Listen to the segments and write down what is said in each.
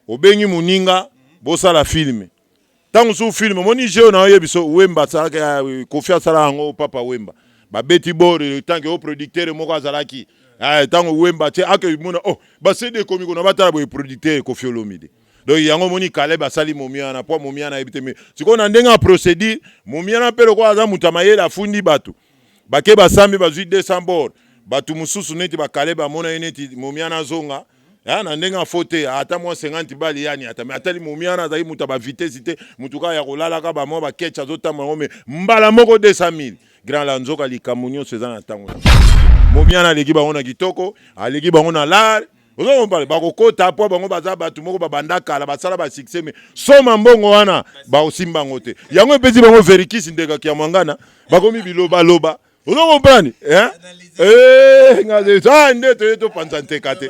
Obengi moninga bosala film. Ntango mosusu film omoni jeu na oyebi so Wemba asalaka eh, Koffi asala yango Papa Wemba. Babeti bord tant que producteur moko azalaki. Ntango eh, Wemba tie ake mona oh ba CD ekomi kuna batala boye producteur Koffi Olomide. Donc yango omoni Caleb asali momiana po momiana ayebi te mais sikoyo na ndenge ya procédure momiana mpe lokola aza moto ya mayele afundi bato bake basambi bazwi 200 bord bato mosusu neti ba Caleb amona ye neti momiana azonga ya na ndenge afo te ata mwa 50 bali yani ata mais atali momiana azali moto ya ba vitesse te moto kaka ya kolalaka ba mwa ba ketch azotambola yango mais mbala moko 200 000 grand la nzoka likambo nyonso eza na ntango momiana aleki bango na kitoko aleki bango na lar ozo comprendre bakokota po bango baza bato moko babanda kala basala ba succès mais soma mbongo wana bakosimba yango te yango epesi bango verikisi ndeka kiamwangana bakomi bilobaloba ozo comprendre hein eh nga ah nde toye topanza nteka te.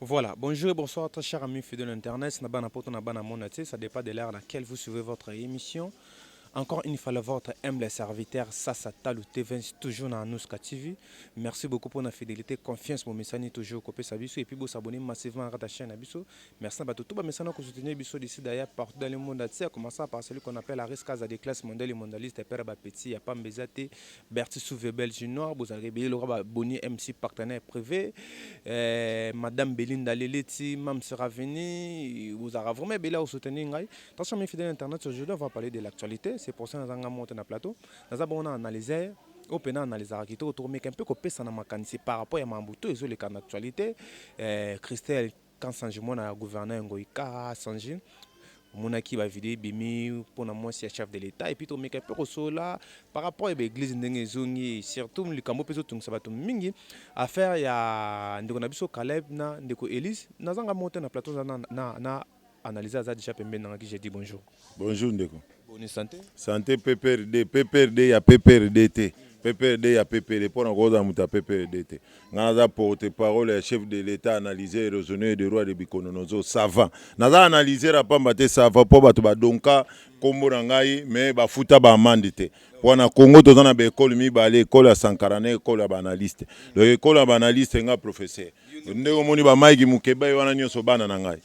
Voilà, bonjour et bonsoir très chers amis fidèles internet, na bana poto na bana monde entier, ça dépend de l'heure à laquelle vous suivez votre émission. Encore une fois, votre humble serviteur Sasa Talou TV, toujours dans Anouska TV. Merci beaucoup pour la fidélité, confiance, mon message toujours kopesa biso et puis vous s'abonner massivement à la chaîne biso. Merci à tout ba messana ko soutenir biso d'ici d'ailleurs partout dans le monde entier, à commencer par celui qu'on appelle Aris Kaza des classes mondiales et mondialistes, père ba petit, ya Pambeza te, Berti Souve Belge Noir, vous avez rebellé le Boni MC partenaire privé, Madame Belinda Leleti, Mam sera venue, vous avez vraiment belé à soutenir ngai. Attention mes fidèles internautes, aujourd'hui on va parler de l'actualité, c'est pour ça que nous avons monté dans le plateau. Nous avons analysé oyo mpena analysaka kitoko tokomeka mpe kopesa na makanisi par rapport ya mambo to ezoleka na actualité. Christelle Kansanji mwana ya gouverneur Ngoyi Kasanji omonaki ba video ebimi mpona mwasi ya chef de l'État et puis tomeka mpe kosola par rapport ya baeglise ndenge ezongi surtout likambo mpe ezotungisa bato mingi affaire ya ndeko na biso Caleb na ndeko Elise. Nazanga moko te na plateau na analyse aza déjà pembeni nanga ki je dis bonjour. Bonjour ndeko. Bonne santé. Santé PPRD, PPRD ya PPRD te. PPRD ya PPRD pona kozala moto ya PPRD te. Nga naza porte-parole ya chef de l'État analyseur et raisonneur de roi de Bikononozo savant. Naza analyseur ya pamba te savant po bato badonka kombo na ngai mais bafuta ba amende te. Po na Congo toza na ba école mibale, école ya Sankara na école ya ba analyste. Donc école ya ba analyste nga professeur. Ndenge omoni ba Mike Mukebayi wana nyonso bana na ngai.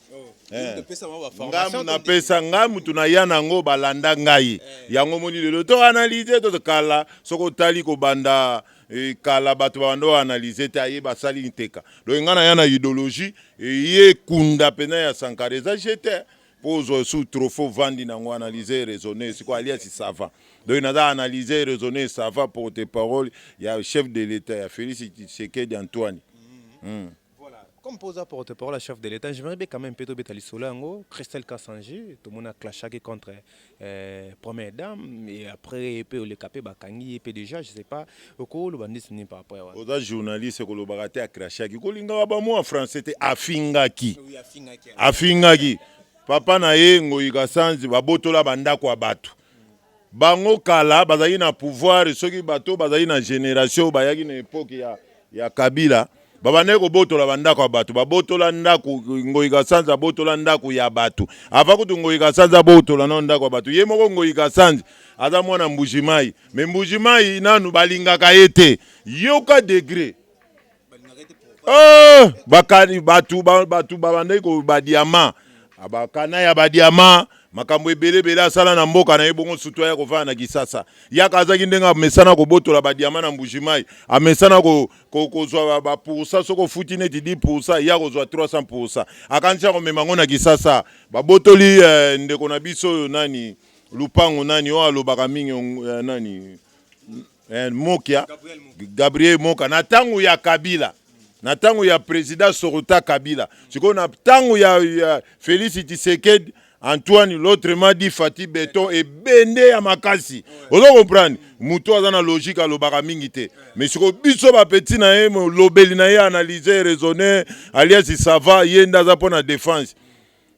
Nga napesa nga mutu na ya nango balanda ngai. Yango omoni lelo to analyse to kala soki otali kobanda kala bato babanda o analyse te aye basali nteka. Donc nga na ya na idéologie ye kunda pena ya Sankara eza jete po ozwa sous trophée ovandi nango analyser raisonner siko alias savant. Donc naza analyser raisonner savant porte parole ya chef de l'État ya Félix Tshisekedi Antoine. Voilà, comme posa porte-parole à chef de l'État, j'aimerais bien quand même peut-être beta lisolo yango Christelle Kasanji, tout le monde a clashé contre première dame et après pe le capé bakangi pe déjà je sais pas okoloba ndisi ni par rapport à Oza journaliste kolobaka te akrashaki kolingaka ba mot en français te afingaki. Oui, afingaki. Afingaki. Papa na ye Ngoyi Kasanji babotola bandako ya bato. Bango kala bazali na pouvoir soki bato bazali na génération bayaki na époque ya Kabila babandaki kobotola bandako ya bato babotola ndako Ngoyi Kasanji abotola ndako ya bato ava kutu Ngoyi Kasanji abotola nano ndako ya bato ye moko Ngoyi Kasanji aza mwana Mbujimayi mais Mbujimayi nanu balingaka ye te yoka degré oh, bakani bato bato babandaki ko badiama bakana ya badiama makambo ebele ebele asala na mboka na ye bongo sutu aya kovanda na Kisasa yaka azaki ndenge amesana kobotola badiama na Mbujimayi amesana kozwa ba pourcent soki ofuti neti 10% ya kozwa 300% akanisi akomema yango na Kisasa babotoli ndeko na biso oyo nani lupango nani oyo alobaka mingi nani Mokia Gabriel Moka na tango ya Kabila na tango ya président Sorota Kabila sikoyo na tango ya Félix Tshisekedi Antoine l'autrement dit Fatih Beton ebende ya makasi ozo comprendre mutu aza na logique alobaka mingi te mais sikoyo biso ba petit na ye lobeli na ye analyser raisonner alias ça va ye nde aza mpo na défense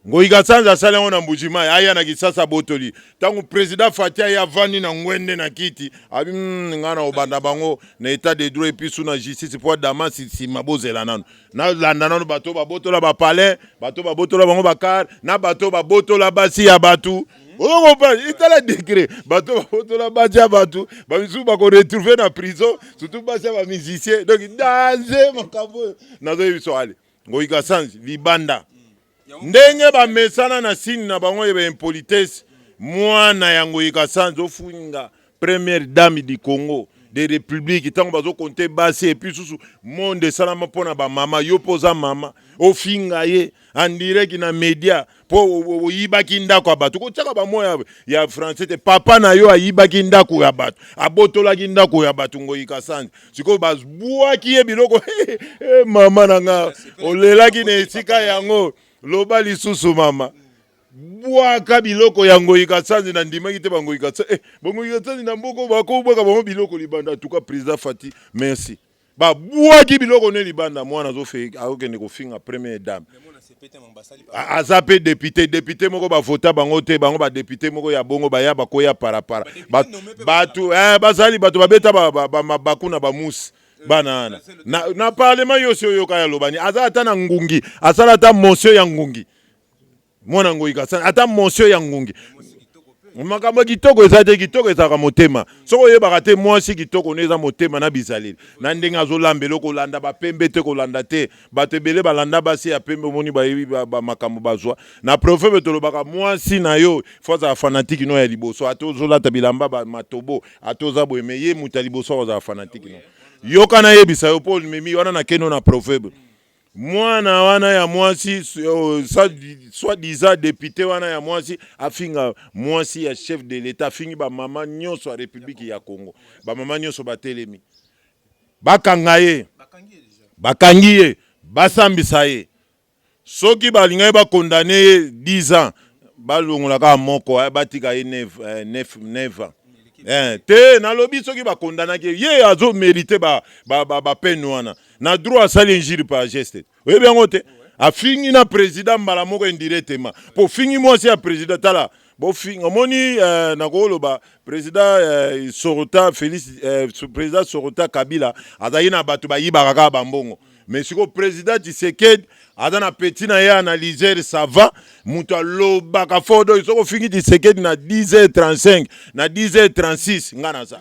Ngoyi Kasanji asali yango na Mbujimayi aya na Kisasa botoli ntango président Fatih aye avandi na ngwende na kiti abi ngai na kobanda bango na état de droit et puis su na justice po Damas nsima bozela nano nalanda nano bato babotola bapalin bato babotola bango bakar na bato babotola basi ya bato. Okokomprendre, etala degré bato babotola basi ya bato, bamisusu bakoretrouve na prison, surtout basi ya bamusicien. Donc danger makambo oyo nazoyebi biso. Ale Ngoyi Kasanji libanda, ndenge bamesana na signe na bango ya baimpolitesse. Mwana ya Ngoyi Kasanji ofunga première dame du Congo de République, ntango bazokonte basi, et puis susu monde esalama mpona bamama. Yo mpo oza mama, ofinga ye en direct na média mpo oyibaki ndako ya bato. Kotiaka bamo ya français te. Papa na yo ayibaki ndako ya bato, abotolaki ndako ya bato. Ngoyi Kasanji sikoyo babwaki ye biloko. Mama na nga olelaki na esika yango, loba lisusu mama, bwaka biloko ya Ngoyi Kasanji. Na ndimaki te. Bangoyi Kasanji, bangoyi Kasanji na mboka bakobwaka bango biloko libanda. En tout cas, président Fati, merci. Babwaki biloko ne libanda. Mwana azokende kofinga première dame, aza mpe député. Député moko bavota bango te. Bango badéputé moko ya bongo baya bakoya parapara. Bato bazali bato babeta mabaku na bamusi bana wana na parlement. Yo si oyoka ya lobani, aza ata na ngungi, asala ata motion ya ngungi. Mwana Ngoyi Kasanji, ata motion ya ngungi. Makambo ya kitoko eza te. Kitoko ezalaka motema. Soki oyebaka te, mwasi kitoko nde eza motema na bizaleli na ndenge azolambela. Kolanda bapembe te, kolanda te. Bato ebele balanda basi ya pembe, omoni bayebi makambo bazwa na proverbe. Tolobaka mwasi na yo faut azala fanatique no ya liboso. Ate ozolata bilamba matobo, ate oza boye, mais ye moto ya liboso akozala fanatique no. Yoka, nayebisa yo mpo memi wana nakendo na proverbe. Mwana wana ya mwasi, soi-disant député wana ya mwasi, afinga mwasi ya chef de l'État, afingi bamama nyonso ya République ya Congo. Bamama nyonso batelemi, bakanga ye, bakangi ye, basambisa ye. Soki balingaki bakondane ye 10 ans, balongola kaka moko, batika ye 9 ans. Te, nalobi soki bakondanaki ye, azomérite bapeine ba wana na droit. Asali injure par geste, oyebi yango te. Afingi na président mbala moko indirectement, mpo fingi mwasi ya président. Tala, bofinga, omoni, nakoloba président Sorota Félix, président Sorota Kabila azalaki na bato bayibaka kaka bambongo. Mais sikoyo président Tshisekedi aza na petit na ye, analyseur savant, moto alobaka fort. Donc soki ofingi Tshisekedi na 10h35, na 10h36 nga naza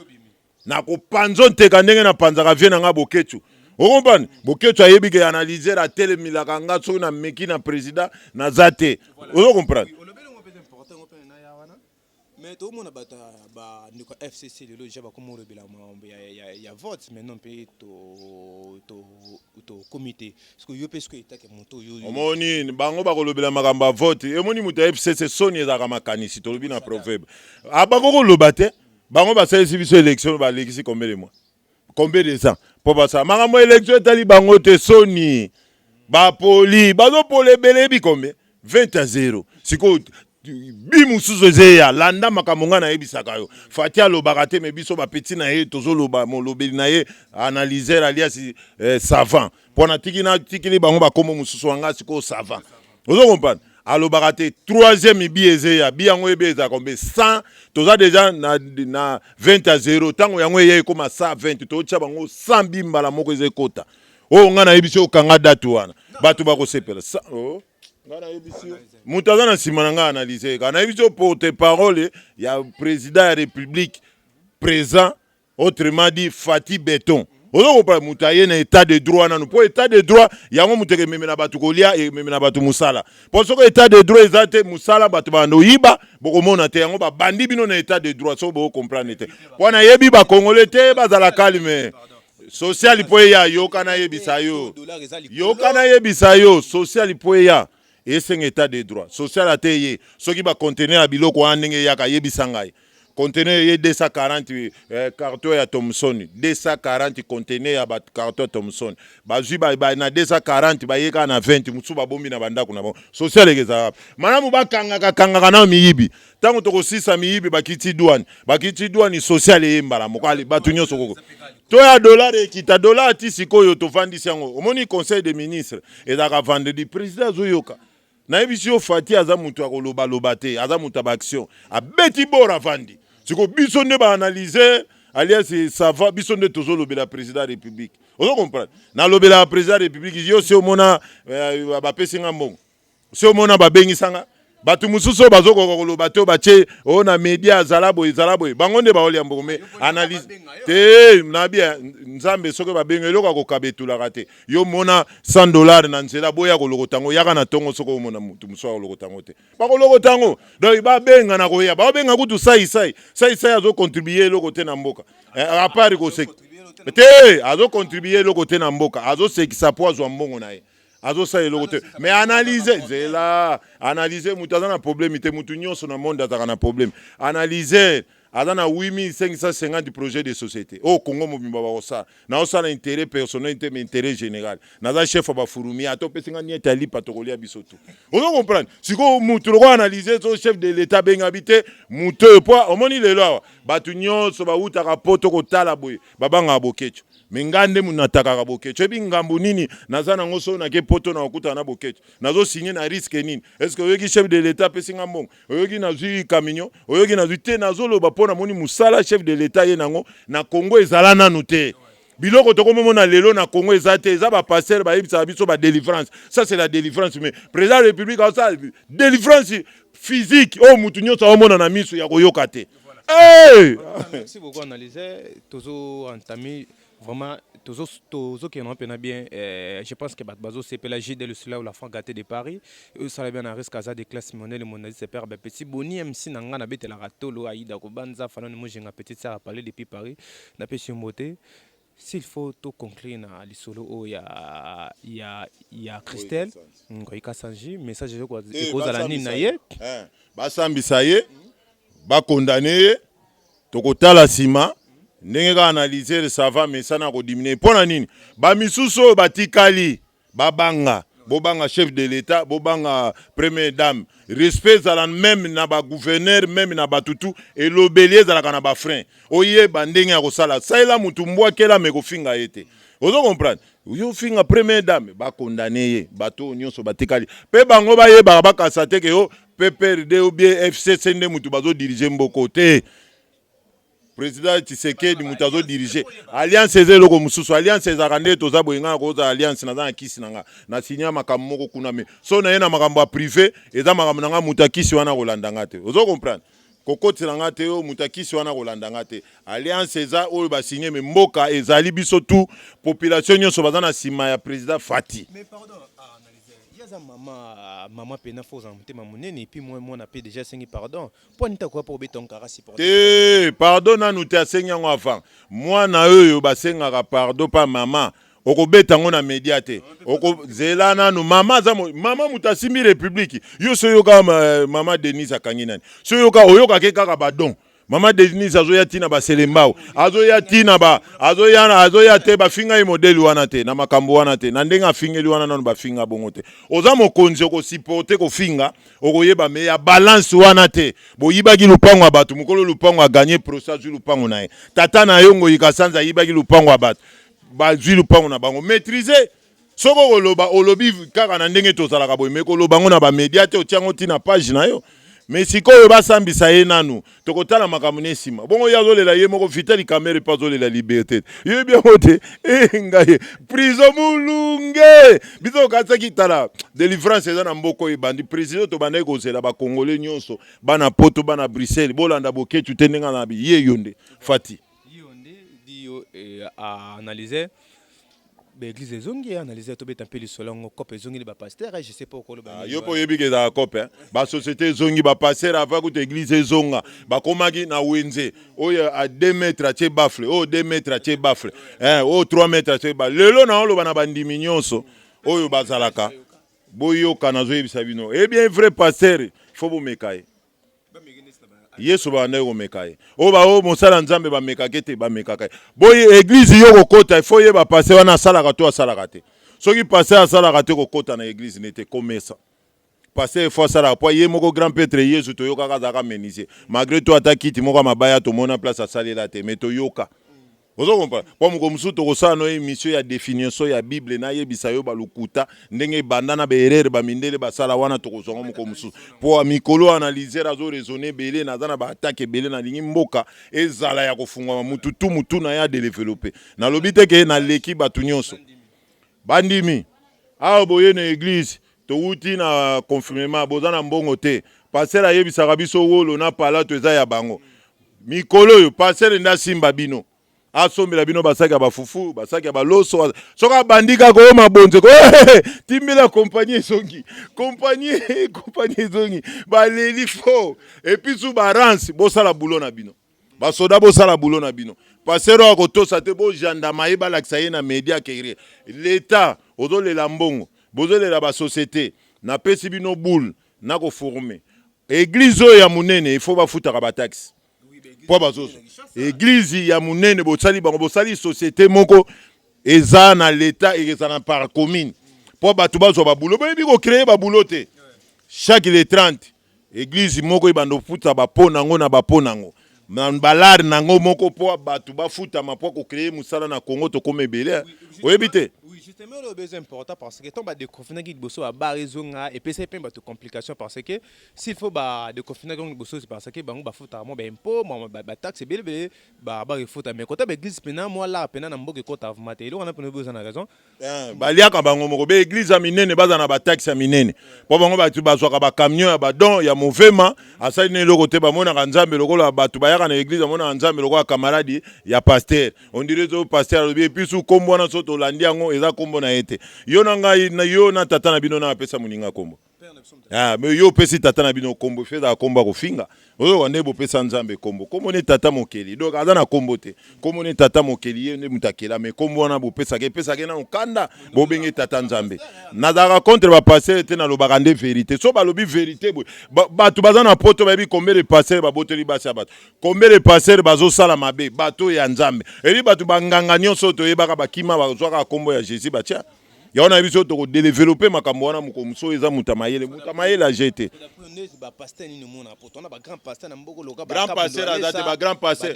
nakopanza nteka ndenge napanzaka vie na nga Boketu. Okompane, Boketu ayebi ke analyseur atelemelaka nga. Soki nameki na président, naza te. Ozo comprendre? Mais tomona bato bandeko ya FCC lelo deja bakoma olobela makambo ya vote maintenant, mpe tokomi te. Parce yo mpe soki etake moto oyo Omoni, bango bakolobela makambo ya vote. Emoni, moto ya FCC, soni ezalaka makanisi. Tolobi na proverbe, bango koloba te. Bango basalisi biso élection, balekisi combien de mois, combien de ans mpo basala makambo? Élection etali bango te. Soni, bapoli, bazopola ebele, yebi combien? 20 à 0. Sikoyo bi mosusu eza eya. Landa makambo ngai nayebisaka yo. Fati alobaka te, mais biso bapeti na ye tozoloba. Molobeli na ye, analyseur alias savant, mpo na tiki natikili bango bakombo mosusu wanga. Sikoyo savant, ozo comprendre, alobaka te. Troisième bi eza eya. Bi yango yebi ezala combien? 100. Toza déjà na 20 à 0. Ntango yango eya, ekóma 120. Totya bango 100 bi mbala moko eza ekota. Oyo ngai nayebisi, okanga date wana, bato bakosepela. Oh. Ngai nayebisi yo, moto aza na nsima na ngai, analyse kaka. Nayebisi yo, porte parole ya président ya République présent, autrement dit Fati Béton. Ozo comprendre, moto aye na état de droit nanu, mpo état de droit yango moto ekememela bato kolia, ememela bato mosala. Mpo soki état de droit eza te, mosala bato banda oyiba, bokomona te. Yango babandi bino na état de droit. Soki bokocomprendre te, mpo nayebi bakongole te, bazala calme. Social mpo eya, yoka nayebisa yo, yoka nayebisa yo, social mpo eya, esenga état de droit social. Ate ye soki baconteneur ya biloko wana ndenge eyaka, yebisa ngai, conteneur ye 240 carton ya Thomson, 240 conteneur ya bacarton ya Thomson, bazwi ba na 240, baye kaka na 20, mosusu babombi na bandako na bango. Social ekezala wapi? Malamu bakangaka kangaka na miyibi. Ntango tokosisa miyibi, bakiti douane, bakiti douane, social eye mbala moko. Ale, bato nyonso koko to ya dollar ekita. Dollar ti sikoyo tovandisi yango. Omoni, conseil des ministres ezalaka vendredi, président azoyoka. Nayebisi yo, Fati aza moto ya kolobaloba te, aza moto ya baaction. Abeti bor, avandi. Siko biso nde baanalyse alias ça va, biso nde tozolobela président ya République. Ozo comprendre, nalobelaka président ya République. Yo si omona bapesi nga mbongo, si omona babengisanga. Bato mosusu oyo bazokoka koloba te, oyo batie oyo na media, azala boye, ezala boye, bango nde baolia mbongo. Mais analyse te na bien Nzambe, soki babenga eloko ya kokaba etulaka te. Yo mona 100 $ na nzela, boya kolokota yango, yaka na ntongo. Soki omona motu mosusu akolokota yango te, bakolokota yango. Donc babenga na koya, baobenga kutu saisai. Saisai azocontribue eloko te na mboka, à part koseka te. Azocontribue eloko te na mboka, azosekisa po azwa mbongo na ye, azosala eloko te. Mais analyse, nzela analyse, moto aza na problème te. Motu nyonso na monde azalaka na problème. Analyse aza na 8550 projet de société oyo Congo mobimba bakosala. Naosala intérêt personnel te, mais intérêt général. Naza chef ya bafurumi, ata opesinga niete alipa, tokolia biso tu. Ozo comprendre? Sikoyo mutu lokola analyse, so chef de l'État abenga bi te, mutu oyo, po omoni lelo awa bato nyonso bawutaka poto kotala boye, babangaka Bokeco. Me nga nde mutu natakaka Bokeco. Ebi ngambu nini naza nango? So nake poto na kokutana na Bokeco, nazosinye na risque nini? Est ce que oyoki chef de l'État apesi nga mbongo? Oyoki nazwi camion? Oyoki nazwi te? Nazoloba mpo namoni mosala chef de l'État ye nango na Congo ezala nanu te. Biloko tokomomona lelo na Congo eza te. Eza bapasteur bayebisaka biso badélivrance, ça c'est la délivrance. Mais président de la République aosala délivrance physique oyo mutu nyonso aomona na miso ya koyoka te. Hey! Merci beaucoup, analyse. Tozo entamé vraiment, tozo tozokende mpena bien. Je pense que bato bazosepela. JD le soleil ou la franc gâté de Paris, osala bien na risque, aza de classe monele monali se père petit boni MC na nga nabetelaka tolo aida kobanza fanani mojenga petite sœur a parlé depuis Paris. Napesi yo mbote. S'il faut to conclure na lisolo oyo ya Christelle Ngoyi Kasanji, message ekozala nini na ye? Basambisa ye, bakondane ye, tokotala nsima ndenge kaka analyser. Ça va, mais sana kodiminuer. Mpo na nini? Bamisusu oyo batikali babanga, bobanga chef de l'État, bobanga première dame. Respect ezala même na bagouverneur, même na batutu. Elobeli ezalaka na bafrein. Oyeba ndenge ya kosala, salela mutu mbwakela, me kofinga ye te. Ozo comprendre? Yo finga première dame, bakondane ye. Bato oyo nyonso batikali mpe bango bayebaka, bakasa te ke yo PPRD ou bien FCC nde mutu bazodirige mboko te. Président Tshisekedi moto azodirige. Alliance eza eloko mosusu. Alliance ezalaka nde toza boye. Ngai nakozala alliance, naza na kisi na nga, nasinya makambo moko kuna. Me so na ye na makambo ya privé, eza makambo na nga. Moto akisi wana kolanda nga te. Ozo comprendre? Kokotela nga te. Oyo moto akisi wana kolanda nga te. Alliance eza oyo basinye, me mboka ezali biso tu, population nyonso baza na nsima ya président Fati. Mais pardon, ye aza mama, mama mpena fo ozala motema monene. Et puis mwana mpe déjà asengi pardon, mpo anita koya mpo obeta nkara supporter. Te, pardon nanu te. Asengi yango avant. Mwana oyo basengaka pardon pa mama, okobeta yango na media te. Okozela nanu. Mama aza mama, moto asimbi république. Yo so oyoka mama Denise akangi nani? So oyoka, oyokake kaka badon. Mama Denise azoya ntina baselembao, azoya ntina ba azoya, azoya te. Bafinga ye modele wana te, na makambo wana te, na ndenge afingeli wana nano bafinga bongo te. Oza mokonzi, okosupporte kofinga, okoyeba me ya balance wana te. Boyibaki lupango ya bato, mokolo lupango aganye procès, azwi lupango na ye. Tata na yo Ngoyi Kasanza ayibaki lupango ya bato, bazwi lupango na bango. Maîtrise. Soki okoloba, olobi kaka na ndenge tozalaka boye, me koloba yango na bamedia te, otia yango ntina page na yo. Me sikoyo basambisa ye nanu, tokotala makambo na nsima. Bongo ye azolela ye moko. Vital Kamerhe mpe azolela liberté, yoyebi yango te. E ngai prison molunge, biso okatisaki. Tala, délivrance eza na mboka oyo ebandi. Président, tobandaki kozela bakongole nyonso, bana Poto, bana Bruxelles, bolanda Boketu te ndenge na ye. Yo nde Fati. Yo nde di yo analyse baeglise ezongi. Analyse, tobeta mpe lisolo yango. Cope ezongi, bapasteur, je sais pas okoloba. Ah, yo mpo oyebi ke ezalaka cope. Basociété ezongi, bapasteur ava kuta église ezonga. Bakomaki na wenze oyo a 2 mètre atie baffle, oyo 2 mètre atie baffle, oyo 3 mètre atie baffle. Lelo naoloba na bandimi nyonso oyo bazalaka, boyoka, nazoyebisa bino. Eh bien, vrai pasteur, faut bomeka ye. Yesu babandaki komeka ye. Oyo baoyo mosala Nzambe bamekaki te, bamekaka ye. Boye église yo kokota, ifo yeba pasteur wana asalaka to asalaka te. Soki pasteur asalaka te, kokota na église nete komesa. Pasteur efo asalaka, po ye moko grand prêtre Yesu toyokaka azalaka menuisier. Malgré to ata kiti moko ya mabaya tomona place asalela te, mais toyoka. Ozo comprendre? Po moko mosusu tokosala no émission ya définition ya Bible, nayebisa yo balukuta ndenge ebanda na baerreur bamindele basala wana. Tokozwango moko mosusu, mpo mikolo analyser azoraisonne ebele. Naza na baattaque ebele. Nalingi mboka ezala ya kofungwama, mutu tu mutu na ye adéveloppe. Nalobi te ke naleki bato nyonso. Bandimi awa boye na église. Towuti na confinement, boza na mbongo te. Pasteur ayebisaka biso wolo na palato eza ya bango. Mikolo oyo pasteur nde asimba bino. Asombela bino basaki ya bafufu, basaki ya baloso. Soki abandi kaka oyo mabonze ko timbela compagnie ezongi. Compagnie compagnie ezongi. Baleli fort. Et puis sous barance bosala boulot na bino. Basoda bosala boulot na bino. Pasteur oyo akotosa te bo gendarme ye balakisa ye na media ke l'État ozolela mbongo, bozolela ba société. Napesi bino boule na ko former. Église oyo ya monene il faut bafutaka ba taxe. Po bazozo. Église ya monene bosali bango bosali société moko eza na l'État eza na par commune. Po bato bazwa ba boulot boyebi ko créer ba boulot te. Chaque le 30 église moko ebanda kofuta bapo nango na bapo nango na balare nango moko mpo bato bafutama mpo kocréer mosala na Congo. Tokóma ebele, oyebi te. Oui, justement, le besoin important parce que tant badéconfinaki liboso, babar ezonga, epesa mpe bato complication parce que s'il faut badéconfinaki yango liboso, c'est parce que bango bafutaka mwa baimpôt, mwa bataxe ebele ebele babar efuta, mais kota baéglise mpena mwa lar mpena na mboka ekota vraiment te. Eloko wana mpena oza na raison. Baliaka bango moko. Baéglise ya minene baza na bataxe ya minene mpo bango bato bazwaka bacamion ya badon ya movema. Asali na eloko te. Bamonaka Nzambe lokola bato bayaka na église, bamonaka Nzambe lokola camarade ya pasteur. On dirait so pasteur alobi et puis su kombo wana so tolandi yango eza kombo na ye te. Yo na ngai na yo na tata na bino na apesa moninga kombo. Ah, mais yo opesi tata na bino kombo, efe ezala kombo ya kofinga. Oyoka nde bopesa Nzambe kombo, kombo ne Tata Mokeli. Donc aza na kombo te, kombo ne Tata Mokeli, ye nde moto akela. Mais kombo wana bopesaka epesaka nano kanda. Bobenge Tata Nzambe. Nazalaka contre bapasteur te, nalobaka nde vérité. So balobi vérité boye, bato baza na Poto bayebi combien de pasteur baboteli basi ya bato, combien de pasteur bazosala mabe. Bato ya Nzambe eyebi bato banganga nyonso oyo toyebaka bakima, bazwaka kombo ya Jésus batia yango na biso. Tokodévelopper makambo wana moko mosusu. Eza moto ya mayele, moto ya mayele age te. Grand pasteur aza te, bagrand pasteur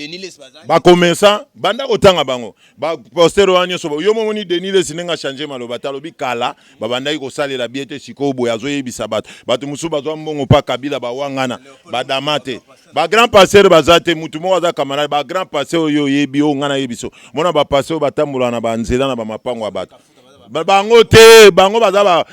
bacommerçant banda kotanga bango bapasteur wana nyonso. Yo momoni Denis Lesi ndenge achanger maloba te. Alobi kala babandaki kosalela bie te, sikoyo boye azoyebisa bato. Bato mosusu bazwa mbongo mpa Kabila, bawangana badama te. Bagrand pasteur baza te, mutu moko aza camarade. Bagrand pasteur oyo oyebi, oyo ngai nayebi, so mona bapasteur oyo batambolaka na banzela na bamapango ya bato, bango te. Bango baza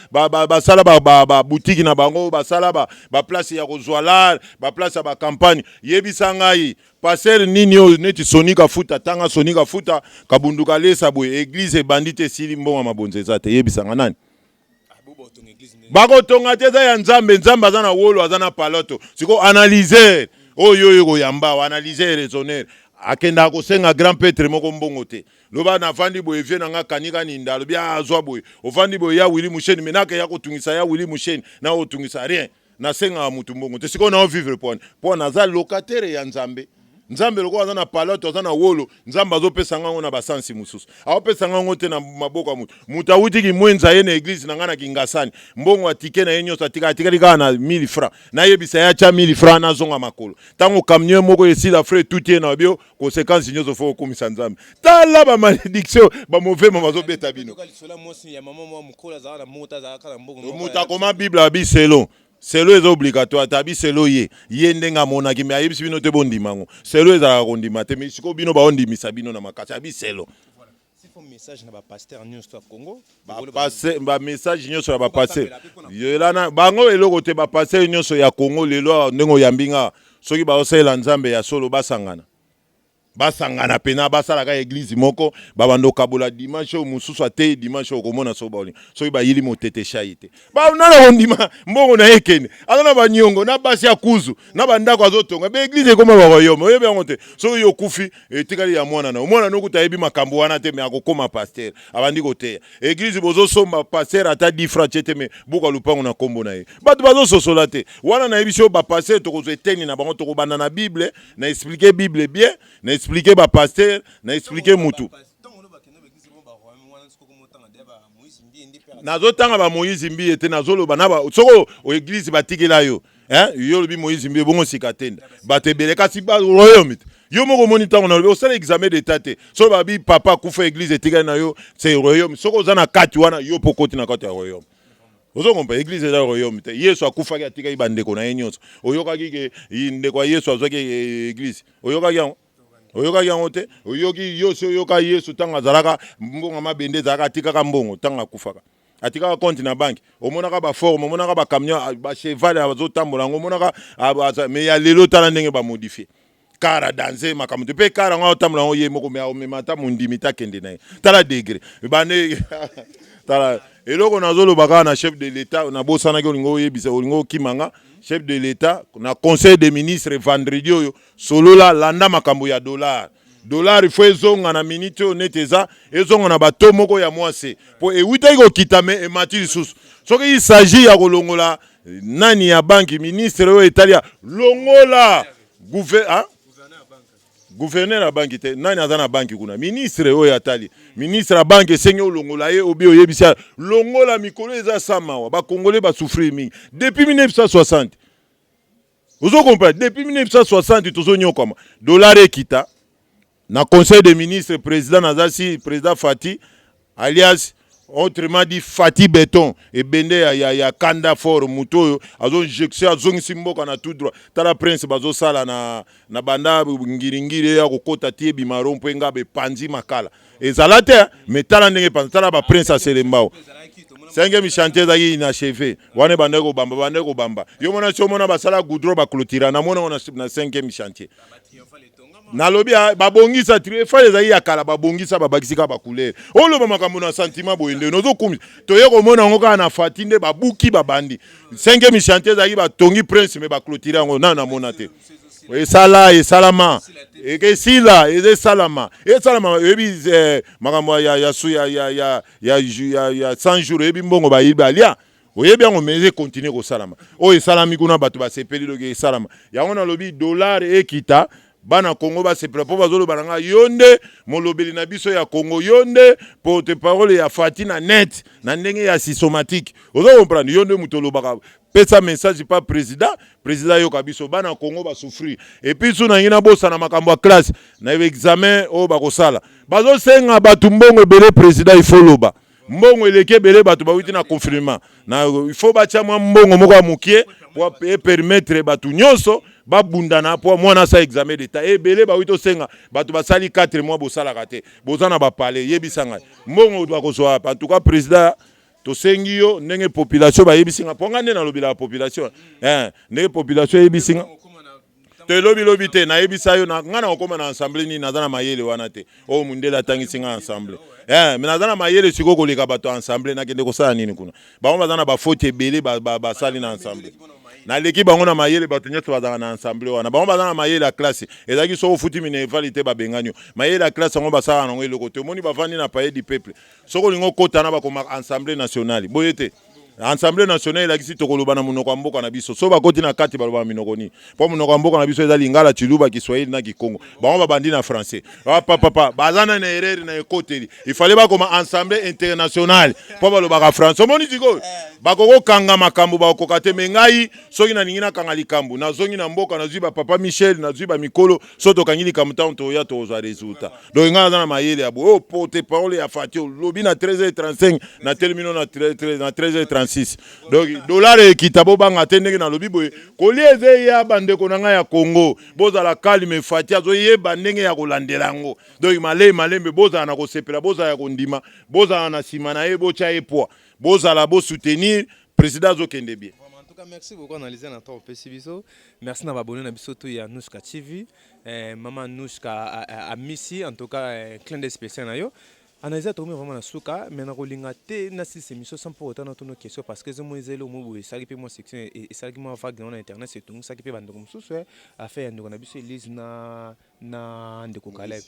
basala babutiki na bango, basala baplace ya kozwa lar, baplace ya bacampagne. Yebisa ngai pasteur nini oyo neti Soni Kafuta. Tanga Soni Kafuta, Kabunduka, lesa boye église ebandi te, esili, mbongo ya mabonzo eza te. Yebisanga nani bakotonga te? Eza ya Nzambe. Nzambe aza na wolo, aza na paloto. Sikoyo analyser oyo oyo koyamba, analyser, raisonner. Akendaka kosenga grand prêtre moko mbongo te. Loba navandi boye, vie na nga kanika ninda, alobi azwa boye. Ovandi boye ya Wili Musheni, me nake ya kotungisa ya Wili Musheni na otungisa rien. Nasengaka mutu mbongo te. Sikoyo nao vivre pwani? Mpo naza locataire ya Nzambe. Nzambe lokola aza na palote, aza na wolo, Nzambe azopesa ngango na basansi mosusu, aopesa ngango te na maboko ya motu. Moto awutiki mwenza ye na église na ngai na Kingasani, mbongo atike na ye nyonso atika, atikali kaka na 1000 francs. Nayebisa ye atya 1000 francs, nazonga makolo. Ntango camion moko esila frais tuti ye na bio, conséquence nyonso fo okumisa Nzambe. Tala bamalédiction, bamovema bazobeta bino. Moto akoma Bible abi selon, selo eza obligatoire te. Abi selo ye ye ndenge amonaki, me ayebisi bino te bondima yango. Selo ezalaka kondima te, me sikoyo bino baondimisa bino na makasi. Abi selo. Message na bapasteur nyonso ya Congo. Bamessage nyonso ya bapasteur yelana bango eloko te. Bapasteur nyonso ya Congo lelo, ndenge oyambi nga, soki baosalela Nzambe ya solo, basangana, basangana mpena, basalaka église moko, babanda okabola dimanche oyo, mosusu atei dimanche oyo. Okomona so baolinga soki bayili motete shai te, nana kondima mbongo na ye kende aza na baniongo na basi ya kuzu na bandako azotonga. Baéglise ekoma baroyaume, oyebi yango te. Soki yo okufi, etikali ya mwana na yo. Mwana nokuta ayebi makambo wana te, me akokoma pasteur, abandi koteya église. Bozosomba pasteur ata 10 francs tie te, me buka lupango na nkombo na ye. Bato bazososola te wana. Nayebi so bapasteur tokozwa eteni na bango, tokobanda na Bible, na expliquer Bible bien, na expliquer bapasteur, na expliquer mutu. Nazotanga bamoïse Mbiye te, nazoloba na soko église batikela yo. Yo olobi Moïse Mbiye, bongo sika tenda bato ebele kasi baroyaume te. Yo moko omoni ntango nalobi osala examen d'état te. Soki babi papa akufa, église etikali na yo, c'est royaume. Soki oza na kati wana, yo mpo okoti na kati ya royaume. Ozokompa église eza royaume te. Yesu akufaki, atikaki bandeko na ye nyonso. Oyokaki ke ndeko ya Yesu azwaki église? Oyokaki yango? Oyokaki yango te. Oyoki yo si oyoka Yesu ntango azalaka mbongo mabende ezalaka, atikaka mbongo ntango akufaka. Atikaka compte na banque, omonaka baforme, omonaka bacamion, bacheval azotambola yango, omonaka. Mais ya lelo, tala ndenge bamodifie car danse, makambo te. Mpe car yango aotambola yango ye moko, mais aomema ata mondimi te, akende na ye. Tala degré bande, tala eloko nazoloba kaka na chef de l'État. Nabosanaki, olingi oyebisa, olingi okimanga. Chef de l'État, na conseil des ministres vendredi oyo, solola, landa makambo ya dollar. Dollar, il faut ezonga na minute oyo neti eza, ezonga na bato moko ya mwase, mpo ewutaki kokita, mais emati lisusu. Soki il s'agit ya kolongola nani ya banque, ministre oyo etali ya longola ah? Gouverneur ya banque te, nani aza na banque kuna, ministre oyo atali, ministre ya banque, esengi olongola ye, obi oyebisi ya longola. Mikolo eza sa mawa, bakongolais basouffrir mingi depuis 1960. Ozo comprendre? Depuis 1960 tozonyokwama. Dollar ekita na conseil des ministres. Président naza si président Fati, alias autrement dit Fati Béton, ebende ya kanda fort, moto oyo azoinjection, azongisi mboka na tout droit. Tala prince bazosala na banda ngiringiri ya kokota ti ebima rond-point nga bepanzi makala ezala te. Mais tala ndenge epanzi, tala baprince aselembao. Cinquième chantier ezalaki inachevé wana, ebandaki kobamba, bandaki kobamba. Yo mona si omona basala goudron, baclôture, namona ngo na cinquième chantier. Nalobi babongisa triomphal ezali ya kala, babongisa, babakisi kaka bacouleur. Oloba makambo na sentiment boye nde nozokumisa. Toye komona yango kaka na Fati nde babuki, babandi cinquième chantier ezalaki, batongi prince, mais baclôture yango nano namona te. Esala, esalama, ekesila, eza esalama, esalama. Oyebi makambo ya 100 jours, oyebi mbongo bayibi, balia, oyebi yango, mais ekontinue kosalama. Oyo esalami kuna, bato basepeli loki esalama yango. Nalobi dollar ekita, bana Kongo basepela, mpo bazoloba na ngai: yo nde molobeli na biso ya Kongo, yo nde porte parole ya Fati na net na ndenge ya systématique. Ozo comprendre? Yo nde moto olobaka, pesa message pa président, président ayoka biso. Bana Kongo basouffrir. Et puis so nangi nabosana makambo ya classe na examen oyo bakosala, bazosenga bato mbongo ebele. Président, il faut loba, mbongo eleki ebele, bato bawuti na confinement na, il faut batia mwa mbongo moko ya mokie po epermettre bato nyonso babundana mpo mwana asala examen d'état. Ebele bawuti tosenga, bato basali 4 mois bosalaka te, boza na bapale. Yebisa ngai mbongo bakozwa wapi? En tout cas, président, tosengi yo ndenge population bayebisi nga, mpo nga nde nalobelaka population, ndenge population eyebisi nga to elobilobi te. Nayebisa yo, nga na kokóma na assemblée nini, naza na mayele wana te. Oyo mundele atangisi nga assemblée, mais naza na mayele sikoyo koleka bato ya assemblée. Nakende kosala nini kuna? Bango baza na bafoti ebele basali na assemblée, naleki bango na mayele. Bato nyonso bazalaka na assemblée wana, bango baza na mayele ya classe. Ezalaki soki ofuti minerval te, babengani yo. Mayele ya classe yango basalaka nango eloko te. Omoni, bavandi na palais du peuple. Soki olingi okota na bakoma assemblée nationale boye te. Assemblée nationale elakisi tokoloba na monoko ya mboka na biso. So bakoti na kati, baloba minoko nini? Mpo monoko ya mboka na biso eza lingala, chiluba, kiswahili na kikongo. Bango babandi na français. Papapapa, baza na erreur na ekoteli. Ifale bakoma assemblée internationale mpo balobaka français. Omoni sikoyo bakokokanga makambo, bakokoka te. Mais ngai soki nalingi nakanga likambo, nazongi na mboka, nazwi bapapa Michel, nazwi bamikolo. So tokangi likambo, ntango toya, tozwa résultat. Donc ngai naza na mayele ya boye. Oyo porte parole ya Fati, olobi na 13h35, na telemino na 13h36. Donc dollar ekita, bobanga te. Ndenge nalobi boye, kolia eza eya. Bandeko na ngai ya Congo, bozala calme. Fati azoyeba ndenge ya kolandela yango. Donc malei malembe, bozala na kosepela, bozala ya kondima, bozala na nsima na ye, botya ye poids, bozala bosoutenir président, azokende bien. En tout cas, merci beaucoup, analyser na temps opesi biso. Merci na babone na biso to ya Nuska TV. Mama Nuska Amisi, en tout cas, clin d'œil spécial na yo. Analyse tokomi vraiment na suka, mais nakolinga te nasilisa émission sans pour autant natuna question, parce que ezomona eza eloko moko boye esalaki mpe mwa section, esalaki mwa vague na internet, etungisaki mpe bandeko mosusu. Affaire ya ndeko na biso Elise na ndeko Caleb,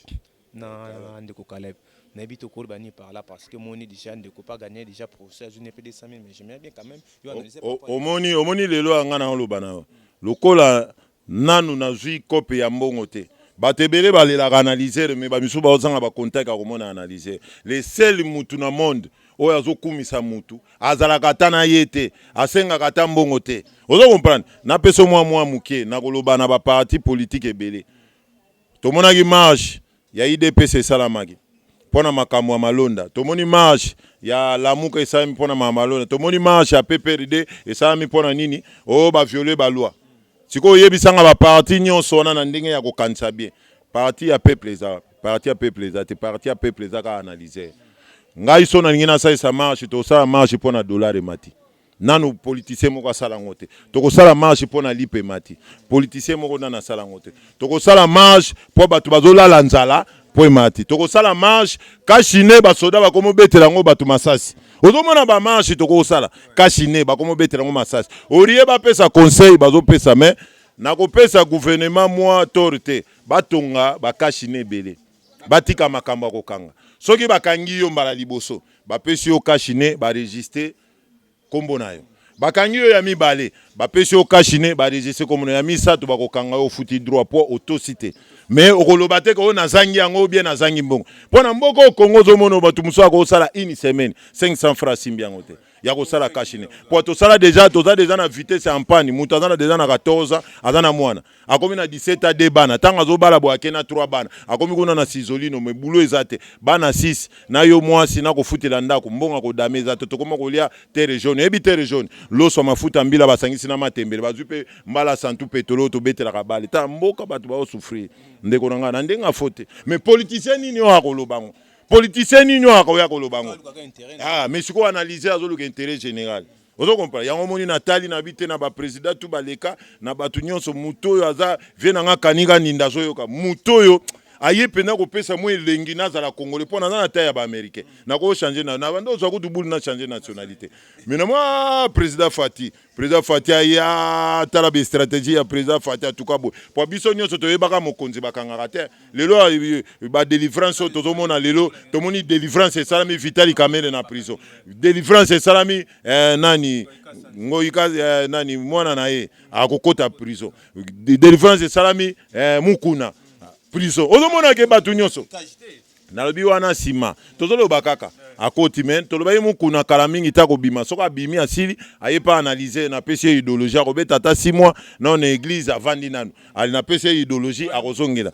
na ndeko Caleb, nayebi tokoloba nini par là, parce que moni déjà ndeko pas gagné déjà procès, azwi mpe 200 000, mais j'aimerais bien quand même yo analyser. Omoni, omoni lelo ya nga na oloba na yo, lokola nanu nazwi kope ya mbongo te. Bato ebele balelaka analyseur, mais bamisusu bazozanga bacontact ya komona analyseur. Le seul mutu na monde oyo azokumisa mutu, azalaka ata na ye te, asengaka ata mbongo te. Ozo comprendre? Napesa mwa moke nakoloba na baparti politique ebele. Tomonaki marche ya UDPS esalamaki mpo na makambo ya malonda, tomoni marche ya Lamuka esalami mpo na malonda, tomoni marche ya PPRD esalami mpo na nini? Oyo baviole baloi. Sikoyo oyebisanga, baparti nyonso wana, na ndenge ya kokanisa bien, parti ya peuple eza? Parti ya peuple eza te. Parti ya peuple eza kaka analyseur. Ngai so nalingi nasalisa marche, tosala marche mpo na dollar emati. Nanu politicien moko asala yango te. Tokosala marche mpo na lipa emati. Politicien moko nanu asala yango te. Tokosala marche mpo bato bazolala nzala mpo emati. Tokosala marche kashine basoda bakomobetela yango bato masasi. Ozomona ba marche tokosala kashine bakomobetela yango masasi. Olie bapesa conseil bazopesa mais nakopesa gouvernement mwa tort te. Batonga ba kashine ebele. Batika makambo ya kokanga. Soki bakangi yo mbala liboso, bapesi yo kashine ba registre kombo na yo. Bakangi yo ya mibale, bapesi yo kashine ba registre kombo na yo. Ya misato bakokanga yo ofuti droit po otosi te. Mais okoloba te ke oyo nazangi yango ou bien nazangi mbongo. Po na mboka oyo Congo ozomona bato mosusu akosala une semaine 500 francs asimbi yango te. Ya kosala kashine. Po tosala deja, toza deja na vitesse ya mpani. Moto aza na deja na 14 ans, aza na mwana. Akomi na 17 ans, deux bana. Tango azobala boye ake na 3 bana. Akomi kuna na Sizolino mais boulot eza te. Bana 6 na yo mwasi na kofutela ndako, mbongo ya kodame eza te. Tokoma kolia terre jaune. Oyebi terre jaune? Loso ya mafuta mbila basangisi na matembele. Bazwi pe mbala santu petolo oyo tobetelaka bale. Tala mboka bato bao souffrir. Ndeko na ngai na ndenge ya faux te. Mais politicien nini oyo akoloba yango? Politicien nini oyo akoya koloba yango? Ah, mais sikoyo analyse azoluka intérêt général. Ozo comprendre? Yango omoni na tali na bi te na ba president tout baleka na bato nyonso moto oyo aza vie na nga kaninga ninda azoyoka moto oyo aye mpenza kopesa mwa elengi nazala congolais mpo naza na taille ya baaméricain nako changer na na banda ozwa kutu bulu na changer nationalité mais na mwa président Fati président Fati aya tala ba stratégie ya président Fati atuka boye mpo biso nyonso toyebaka mokonzi bakangaka te. Lelo ba delivrance oyo tozomona lelo, tomoni delivrance esalami Vitali Kamere na prison, delivrance esalami nani Ngoyika nani mwana na ye akokota prison, delivrance esalami Mukuna prison. Ozomona ke bato nyonso nalobi wana nsima tozoloba kaka akoti me tolobaki Mukuna kala mingi ta kobima, soki abimi asili aye pa analyse, napesi ye idéologie akobeta ata 6 mois nano na église avandi nano ali napesi ye idéologie akozongela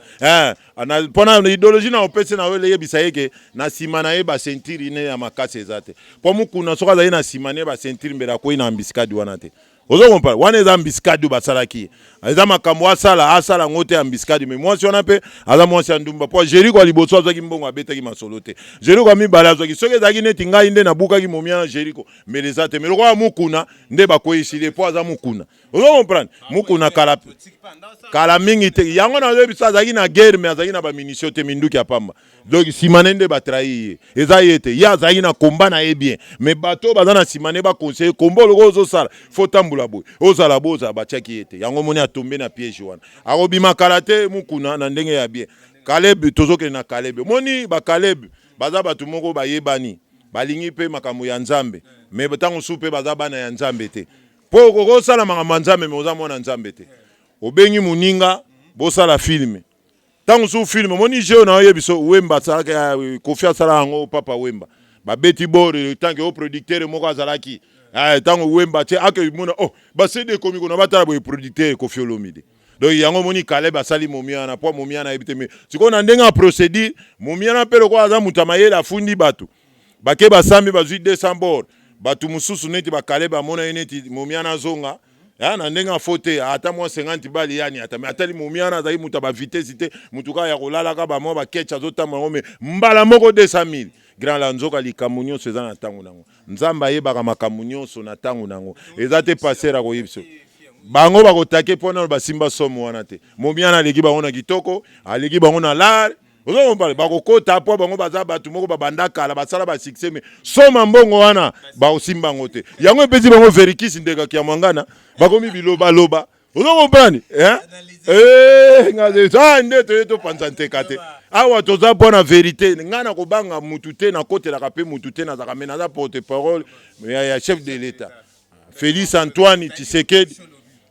mpona idéologie na opesi na yo eyebisa ye ke na nsima na ye baceinture ne ya makasi eza te, mpo Mukuna soki azali na nsima ne baceinture mbele akwei na embuscade wana te. Ozo comprendre? Wana eza embuscade oyo basalaki ye, eza makambo asala asala yango te embuscade. Mais mwasi wana mpe aza mwasi ya ndumba, mpo Jeriko ya liboso azwaki mbongo abetaki masolo te, Jeriko ya mibale azwaki. Soki ezalaki neti ngai nde nabukaki momia na Jeriko mbele eza te, mais lokola Mukuna nde bakweyisili ye mpo aza Mukuna. Ozo comprendre? Mukuna kala kala mingi te, yango nazoyebisa azalaki na guerre mais azalaki na bamunition te, minduki ya pamba. Donc nsima na ye nde batrahi ye, eza ye te, ye azalaki na komba na ye bien, mais bato oyo baza na nsima na ye baconseille komba oloko ozosala fo tambola boye, ozala boye, ozala, batiaki ye te. Yango omoni atombe na piège wana, akobima kala te Mukuna na ndenge ya bien. Caleb, tozokende na Caleb. Omoni ba Caleb baza bato moko bayebani, balingi mpe makambo ya Nzambe, mais ntango mosusu mpe baza bana ya Nzambe te, mpo okosala makambo ya Nzambe mais oza mwana Nzambe te. Obengi moninga bosala film, ntango mosusu film omoni jeu na oyebi so Wemba asalaka, Kofi asala yango, Papa Wemba babeti bor tanke o producteur moko azalaki ntango Wemba tie ake mona oh basede ekomi kuna batala boye producteur Kofi Olomide. Donc yango omoni Caleb asali momia wana mpo momia wana ayebi te, mais sikoyo na ndenge ya procédure momia wana mpe lokola aza moto ya mayele afundi bato bake basambi bazwi 200 bor, bato mosusu neti bakaleb amona ye neti momia wana azonga na ndenge afo te, ata mwa 50 bali yani ata me atali momia wana azali moto ya bavitese te, motu kaka ya kolalaka bamwa baketch azotambola yango, me mbala moko 200 000 grand la nzoka. Likambo nyonso eza na ntango nango, Nzambe ayebaka makambo nyonso na ntango nango, eza te pasteur akoyebi biso bango bakotake mpo nano basimba somo wana te. Momiana aleki bango na kitoko, aleki bango na lar, ozo comprendre? Bakokota mpo bango baza bato moko babanda kala basala basuccès, mais soma mbongo wana bakosimba yango te. Yango epesi bango verikisi ndekaki ya mwangana, bakomi bilobaloba. Ozo comprendre? Nde toye topanza nteka te awa, toza mpo na vérité. Ngai nakobanga mutu te, nakotelaka mpe mutu te, nazalaka me naza porte parole ya chef de l'État Félix Antoine Tshisekedi.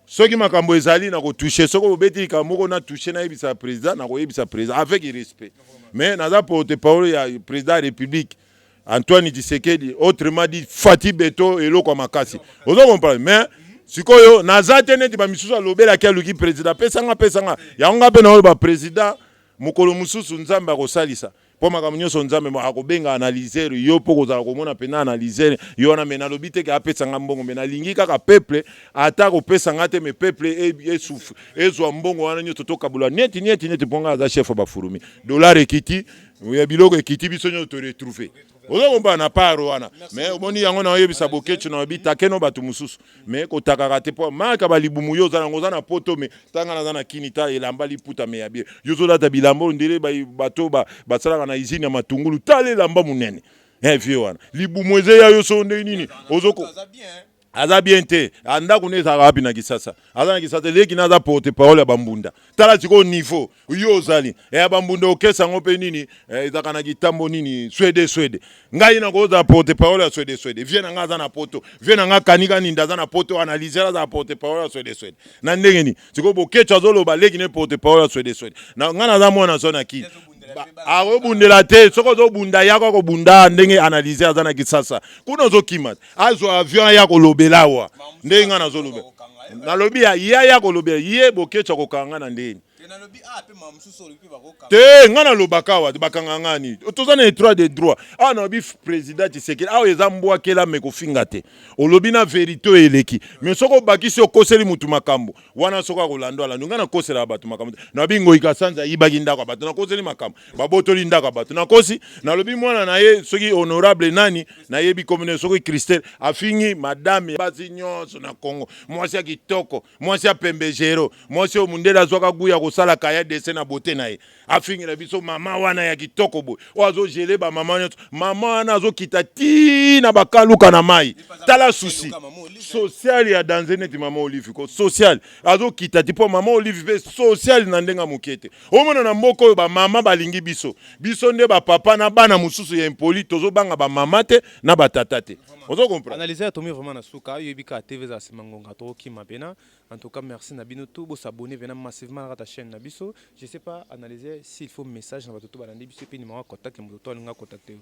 Soki makambo ezali na kotouche, soki obeti likambo moko na touche, nayebisa président, nakoyebisa président avec respect, mais naza porte parole ya président ya République Antoine Tshisekedi, autrement dit Fati Beto, eloko ya makasi. Ozo comprendre? Mais sikoyo naza te neti bamisusu alobelaki aluki président apesanga apesanga yango. Nga mpe naoyo baprésident mokolo mosusu Nzambe akosalisa mpo makambo nyonso Nzambe akobenga analyseur yo mpo kozala komona mpena analyseur yo wana. Me nalobi te ke apesanga mbongo, me nalingi kaka peuple ata kopesanga te, me peuple ezwa mbongo wana nyonso tokabola neti neti neti, mpo ngai aza chef ya bafurumi. Dollar ekiti ya biloko ekiti, biso nyonso toretrouve. Ozo comprendre na part wana. Mais omoni yango na oyebisa Boketshu na obi takeno bato mosusu. Mais kotakaka te po maka ba libumu yo oza nango, oza na poto, mais tanga naza na kini, ta elamba liputa me ya bien. Yo ozolata bilamba oyo ndele bato basalaka na usine ya matungulu, tala elamba monene. Eh vieux wana. Libumu eza ya yo so ndenge nini? Ozoko aza bien te. Ndako ne ezalaka wapi na Kisasa? Aza na Kisasa, leki na aza porte parole ya bambunda. Tala sikoyo niveau yo ozali ya bambunda, okesa yango mpe nini, ezalaka na kitambo nini, swede swede. Ngai nakozala porte parole ya swede swede? Vieux na ngai aza na poto, vieux na ngai kanika ninda aza na poto, analyser aza porte parole ya swede swede na ndenge nini? Sikoyo Boketshu azoloba leki ne porte parole ya swede swede na ngai naza mwana so na kini akobundela te. Soki ozobunda, yaka kobunda ndenge analyse aza na Kisasa kuna, ozokima te. Azwa avion aya kolobela awa ndenge ngai nazolobela. Nalobi ya ya kolobela ye Boketshu akokanga ngai na ndeni te. Ngai nalobaka awa, bakanga ngani? Toza na état de droit awa. Nalobi président Tshisekedi awa eza mbwakela, me kofinga te. Olobi na vérité oyo eleki, mais soki obakisi, okoseli mutu makambo wana, soki akolanda, alandi. Ngai nakoselaka bato makambo te. Nalobi Ngoyika Sanza ayibaki ndako ya bato, nakoseli makambo, babotoli ndako ya bato, nakosi? Nalobi mwana na ye soki honorable nani, nayebi komine, soki Christelle afingi madame basi nyonso na Congo, mwasi ya kitoko, mwasi ya pembe gero, mwasi oyo mundele azwaka gu ya kosala kaya dessin na bote na ye, afingela biso mama wana ya kitoko boye oyo azogele bamama nyonso. Mama wana azokita ti na bakaluka na mai. Tala susi social ya danze neti mama Olive ko social azokita ti mpo mama Olive mpe social na ndenge ya moke te. Omona na mboka oyo bamama balingi biso, biso nde bapapa na bana mosusu ya impoli, tozobanga bamama te na batata te. Ozo comprendre? Analyse ya tomi vraiment na suka. Oyebi kaka TV ezala nsima ngonga, tokokima pena. En tout cas, merci na bino tout, bosabonner vraiment massivement na kati ya chaîne na biso. Je sais pas, analyser, s'il faut message na bato to balandi biso, epe numéro ya contact ya moto to alinga contacter yo.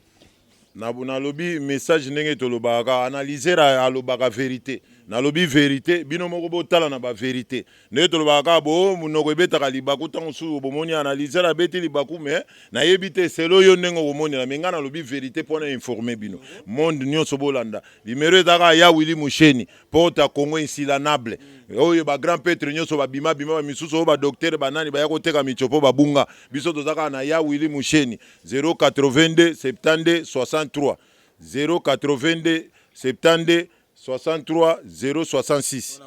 Nalobi message ndenge tolobaka kaka, analyser alobaka vérité. Nalobi vérité, bino moko botala na bavérité ndenge tolobaka kaka. Bo monoko ebetaka libaku, ntango mosusu bomoni analyser abeti libaku, mais nayebi te selo yo ndenge okomonela. Mais ngai nalobi vérité mpona informer bino, monde nyonso bolanda. Numéro eza kaka ya Willi Musheni, porte Congo insilanable, oyo bagrand prêtre nyonso babima bima, bamisusu oyo badocteur banani baya koteka mitsopo babunga. Biso toza kaka na ya Willi Musheni, 082 72 63, 082 72 63 066.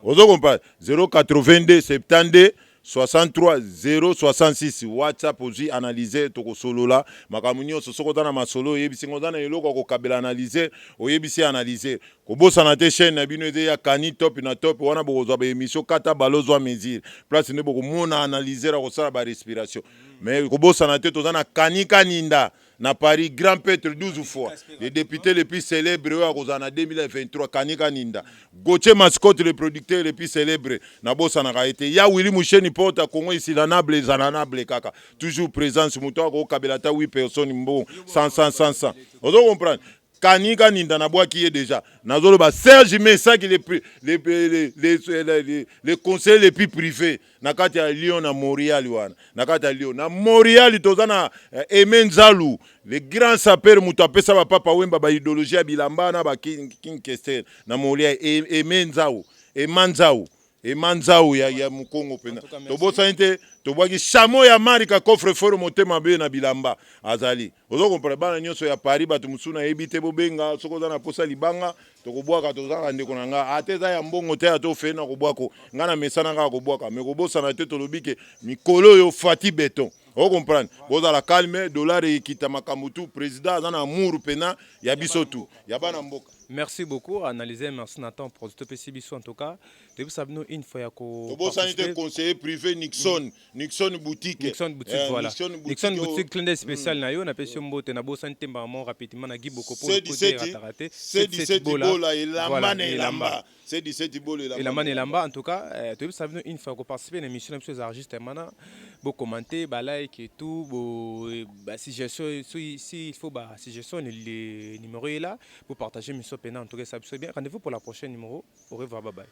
Ozo comprendre? 082 72 63 066, WhatsApp. Ozwi analyse, tokosolola makambo nyonso. Soki oza na masolo, oyebisi ngo. Oza na eloko ya kokabela analyse, oyebisi analyse. Kobosana te, chaîne na bino eza ya Kani Top na Top. Wana bokozwa baémission kata balozwa mesure place nde bokomona analyser akosala barespiration. Mais kobosana te, toza na Kani Kaninda na Paris, grand prêtre 12 fois, le député le plus célèbre oyo akozala na 2023, Kani Kaninda. Gauthier Mascotte, le producteur le plus célèbre, nabosanaka ye te. Ya Willi Musheni, porte Congo isilanable, ezalanable kaka, toujours présence. Moto akokabela ata 8 personnes mbongo 100 100 100 100. Ozo comprendre? Kani Kaninda nabwaki ye déjà. Nazoloba Serge Mesaki, le conseiller le plus privé na kati ya Lyon na Montréal. Wana na kati ya Lyon na Montréal, toza na Aimé Nzalu, le grand sapeur, moto apesa bapapa Wemba baidéologie ya bilamba na baking King Kester na Montréal. Aimé Nzau, Ema Nzau, Ema Nzau ya mokongo mpenza. Tobosani te, tobwaki chamo ya marika coffre fort, motema be na bilamba azali. Ozo comprendre? Bana nyonso ya Paris, bato mosusu nayebi te, bobenga soki oza na posa libanga, tokobwaka. Tozalaka ndeko na nga, ata eza ya mbongo te, ata ofei na kobwako, ngai na mesana kaka kobwaka. Mais kobosana te, tolobi ke mikolo oyo fati beton. Ocomprendre? Bozala calme, dollar ekita, makambo tu. Président aza na amour mpena ya biso tu, ya bana mboka. Merci beaucoup analyse, merci Nathan, producteur pesi biso. En tout cas, toyebisa bino une fois ya ko Tobosani te conseiller privé Nixon, Nixon Boutique. Nixon Boutique. Voilà, Nixon Boutique, Nixon Boutique, clin d'œil spécial na yo. Napesi yo mbote. Nabosani te mbala rapidement na Guy Bokopo. C17 C17 bola, elamba na elamba, C17 bola. Elamba na elamba. En tout cas, toyebisa bino une fois koparticiper na émission na biso eza justement na bocommenter, balike et tout, bo basuggestion. Si il faut basuggestion, le numéro est là pour partager mission pena. En tout cas, ça bien. Rendez-vous pour la prochaine numéro. Au revoir, bye bye.